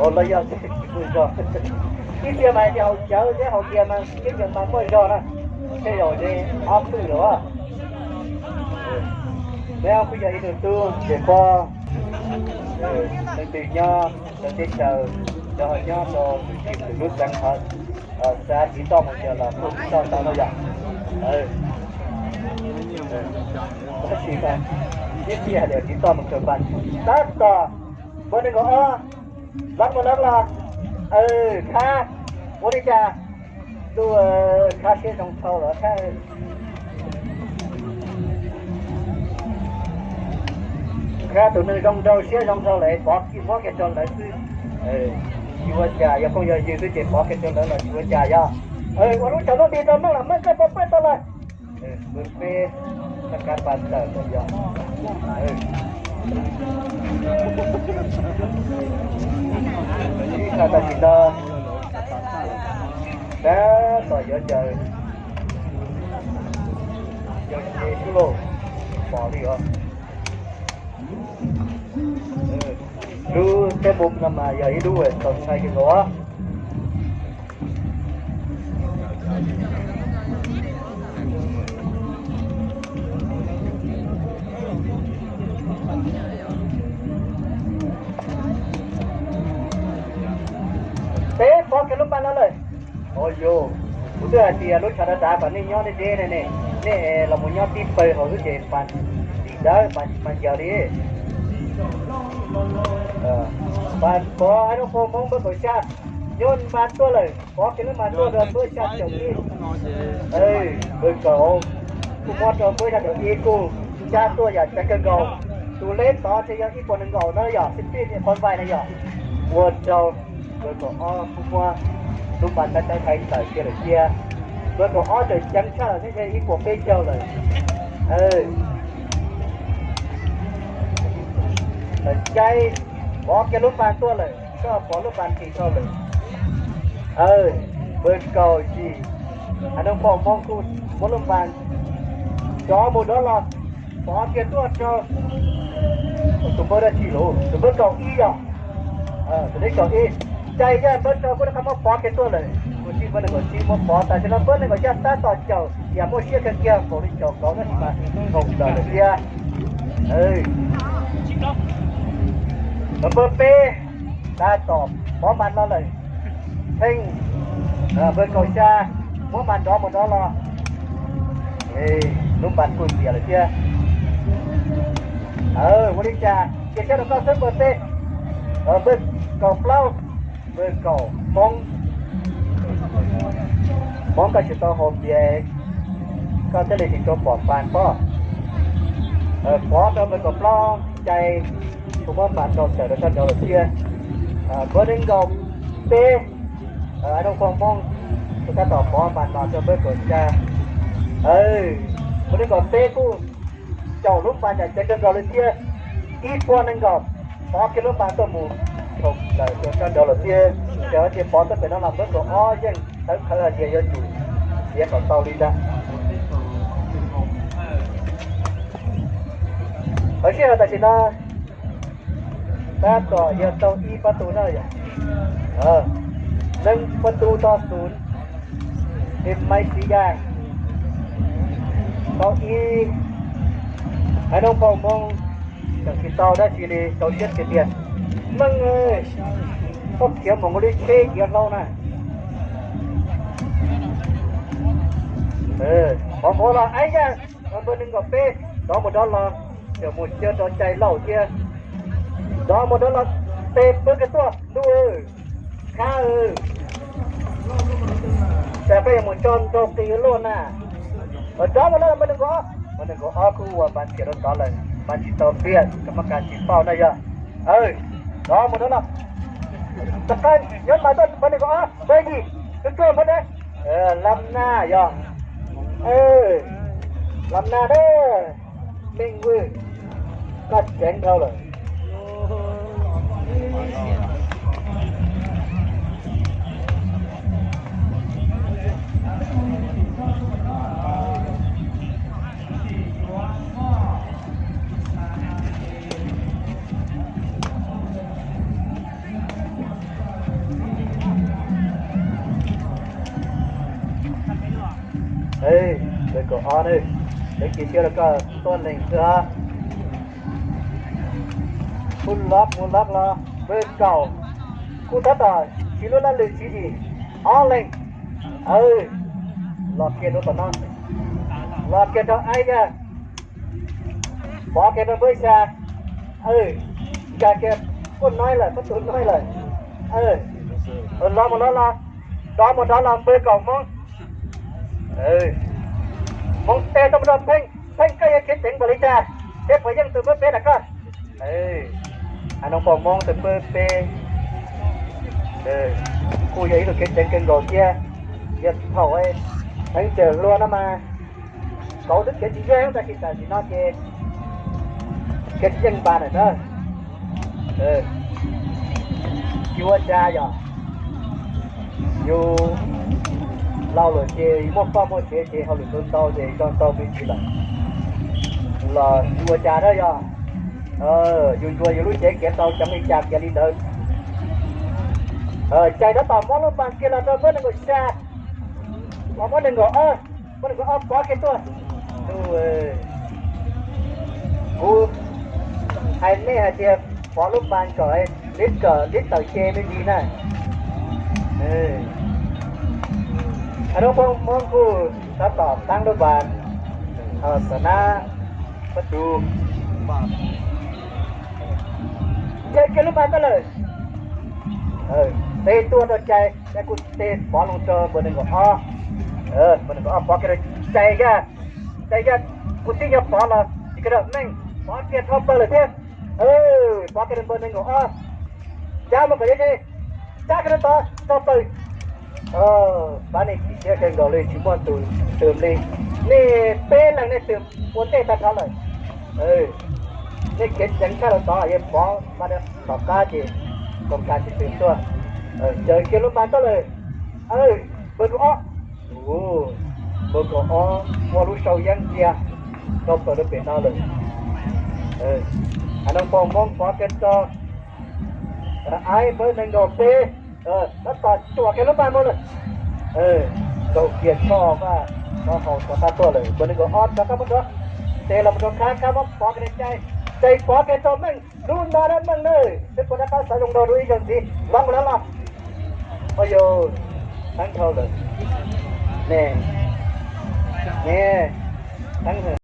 Los yog tsis muaj zog. Ib txhia mas hais tias haus cawv thiab haus npias mas sib ncaws mas muaj zog na. Tej zaum ces ob pwj lawm. Neb ob pwj yog ib tug tub ces pog leej twg nyob rau teb chaws, cov ho nyob rau tus tsis tus lub xeev hov, xav tiv toj mus ncaws los kuj tau tau no yom. Tab sis mas ib txhia hais tias tiv toj mus kawm npas tab tom npawb nees nkaum ob, lab mus lab los, khab, ua li cas, ntuj, khab siab zoo dhau lawm khab. Khab tus neeg zoo nraug siab zoo dhau lawm, pov kiag muab kiag rau lawv xwb. Tsis ua cas, yog phooj yog ywg xwb ces pov kiag rau lawv los tsis ua cas yog. Ua lub tsaus ntuj nti rau Meej los Meej koj puas pab tau lawm. Peb, peb, kab pas tawm lawm yog. Ib txhia tam sim no tab tom yuav ncaws, yuav nce sub lauj, pom li os. Lub teb mus no mas yog ib lub txaus ntshai kawg nkaus. Peb pov kiag lub pas no lawm. Os yog, kuv twb hais tias lub tshav dav dav kom nej nyob deb deb ne ne, nej los mus nyob tib pawg hauv xwb ces pas dim dawb pas ncaws li. Pas pov hais rau pog Hmoob npawb kaum xya, nyob mas tuaj lawm, pov kiag lub pas tuaj rau npawb xya caum ib. Npawb kaum kuj muab rau npawb xya caum ib kuj cab tuaj yam ceev kawg nkaus. Tus leb tod ces yog ib puas nees nkaum na yom, xib pij niam qhov vais na yom. Ua rau npawb kaum ob kuj muab lub pas tab tab thaiv tawm kiag lawm thiab. Npawb kaum ob tseem ceev tshaj lawm thiab, ib puas peb caug lawm. Tawm cai, pov kiag lub pas tuaj lawm, koj pov lub pas ntsis dhau lawm. Npawb kaum yim, haiv neeg pog Hmoob kuj muab lub pas rov mus rov los, pov kiag tuaj rau tus npawb dab tsi lauj, tus npawb kaum ib yom. Tus npawb kaum ib, cai yaj npawb rau kuj rov qab muab pov kiag tuaj lawm, kuj tsis npawb nees nkaum tsib muab pov, tam sim no npawb nees nkaum xya tab tom caum, yam muaj siab kawg kiag npaum li caum kauv tab sis mas nkaum plaws lawm thiab. Npawb peb tab tom pov mas no lawm, pheej npawb kaum xya muab mas nrov mus nrov los, lub pas kuj ntiav lawm thiab. Ua li cas cia siab rau koj xwb npawb peb. Npawb kaum plaub, npawb kaum Hmoob, Hmoob koj tsis tau haus npias, koj thiaj li tsis tshua pom pas pob. Pov rau npawb kaum plaub cai, kuj muab pas rau tawm rau sab nraud lawm thiab. Npawb nees nkaum peb, haiv neeg pog Hmoob kuj tab tom pov pas no rau npawb kaum xya. Npawb nees nkaum peb kuj caum lub pas yam ceev kawg nkaus li thiab. Ib puas nees nkaum, pov kiag lub pas tuaj mus dhau plaws rau sab nraud lawm thiab. Ces pov tau pem no los npawb kaum ob yeej tawv qhawv hais tias yuav tsum ntiav kom tau li ntag. Hauv sij hawm tam sim no tab tom yog tau ib pab tu na yom. Nees pab tu to xus, es Maiv Xis Yaj tau ib, haiv neeg pog Hmoob tseem tsis tau dab tsi li, rau siab tiag tiag. Meej, koj khiav mus nkaus li tsheb khiav hlau na. Qhov qhuav los aib yaj, npawb nees nkaum peb, rov mus rov los, tseem mus cia rau cai lauj thiab. Rov mus rov los, peb pab kiag tuaj ntuj, khab, cas koj yuav mus tso nrau qis luaj na. Rov mus rov los npawb nees nkaum ob, npawb nees nkaum ob kuj ua pas ntxias rau tod lawm, mas tsis tau tiag, koj muab kav tsis pauj na yog. Rov mus rov los, rov qab nyob mas tuaj npawb nees nkaum ob, npawb yim, tuaj tuaj npawb dab, lam na yog, lam na dab, Meej Vwj, koj ceev dhau lawm. Npawg kaum ob ne, lawv cia siab rau koj tuaj lees xwb os. Kuj lov mus lov los npawg kaum, kuj tab tom siv lub laj lwm tswv yim ob leeg. Los kiag rau tom no, los kiag rau Aib Yaj, pov kiag rau npawg Xya, nkag kiag kuj noib lawm, kuj tus noib lawm. Lov mus lov los, dov mus dov los npawg kaum Hmoob. Hmoob tes tau mus rau Pheej, Pheej koj yuav khiav ceev npaum li cas thiab puas yeej tus npawb peb na koj? Hais no pom Hmoob tus npawb peb kuj yog ib tug khiav ceev kawg nkaus thiab. Yog thaum Pheej tseem hluas no mas kauv twb khiav tsis yeej, tab sis tam sim no ces khiav tsis yeej npas lawm na. Tsis ua cas yog yus laus lawm ces muaj poj muaj sev ces hauj lwm ntau ntau ces zoo tau me ntsis lawm los tsis ua cas na yog. Yus ntsuas yus lub cev kiav tau cov li cas kiav li ntawd. Cais tab tom muab lub npas kiag los rau npawb nees nkaum xya, los muab nees nkaum ob, muab nees nkaum ob pov kiag tuaj. Kuv hais nej hais tias pov lub npas kom li kom li tawm ce me ntsis na. Hais rau pog Hmoob kuj tab tom taab lub npas, xav nab pab tus. Cais kiag lub npas tuaj lawm. Tes tuaj rau cais, cais kuj tes pov loo rau npawg nees nkaum ob. Npawg nees nkaum ob pov kiag rau cais, cais yaj, kuv tib nyuag pov los tsis kiag rau meej, pov kiag rau plaws lawm thiab. Pov kiag rau npawg nees nkaum ob, cab mus kom yuav ze, cab kiag rau tod rau plaws. Pab nej chim siab kawg nkaus li tsis muaj tus twm li. Nej peb leeg nej twm ua ntej tag nrho lawm. Nej khiav ceev tshaj rau tod, yog pov npaj tom qab ces koom kas tsis twm tuaj. Cais kiag lub npas tuaj lawm. Npawg kaum ob, npawg kaum ob muaj lub sau yeeb cia rau plaws rau pem no lawm. Hais no pog Hmoob pov kiag rau Aib npawg nees nkaum peb, tab tom tsuam kiag lub npas mus lawm. Nkaug kiag tshoj vaj, rov haus rov qab tuaj lawm, npawg nees nkaum ob rov qab muab rov tes los mus rau khab, khab muab pov kiag rau cais, cais pov kiag rau meej, lub no dab meej na, peb puas rov qab xav zoo nraug dua ib zaug ntxiv, los mus los los. Ua yus teeb dhau lawm, ne, ne, teeb